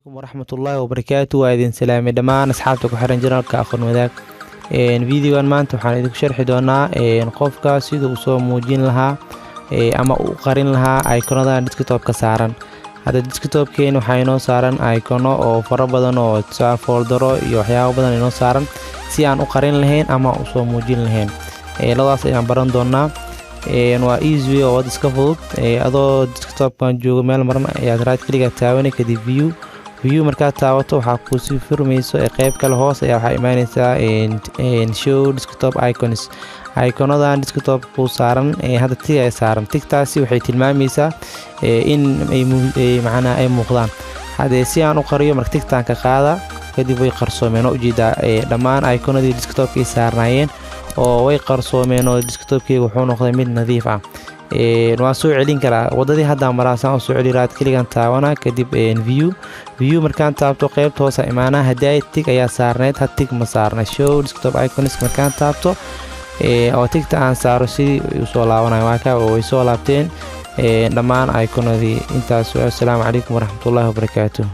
Waraxmatullaahi wabarakaatu. Waa idin salaamay dhammaan asxaabta ku xiran channelka Aqoon Wadaag. Videogan maanta waxaan idinku sharxi doonaa qofka sida uu soo muujin lahaa ama u qarin lahaa iconadan desktopka saaran. Hadda desktopkeen waxaa inoo saaran icono oo fara badan, oo tusaale foldero iyo waxyaabo badan inoo saaran. Si aan u qarin lahayn ama usoo muujin lahayn, labadaas ayaan baran doonaa. Waa easy oo wad iska fudud. Adoo desktopkan joogo meel maran ayaad right click taabanay, kadib view. View markaad taabato, waxaa kusii furmayso qeyb kale. Hoos ayaa waxaa imaaneysaa show desktop icons. Iconadan desktop ku saaran hadda tick ay saaran. Ticktaasi waxay tilmaamaysaa in ay macnaha ay muuqdaan. Haddee si aan u qariyo marka, ticktaan ka qaada, kadib way qarsoomeen. Oo ujeedaa dhammaan iconadii desktopkay saarnaayeen oo way qarsoomeen, oo desktopkeyga wuxuu noqday mid nadiif ah. Waan soo celin karaa wadadii haddaan maraa. Saan u soo celi, right clickgan taabanaa, kadib view. View markaan taabto, qeybta hoose imaanaa. Haddii tick ayaa saarneyd, had tick ma saarna. Show desktop icons markaan taabto oo tickta aan saaro, sidii usoo laabanayo waa ka way soo laabteen dhammaan iconadii. Intaas. Assalaamu calaykum waraxmatullaahi wabarakaatu.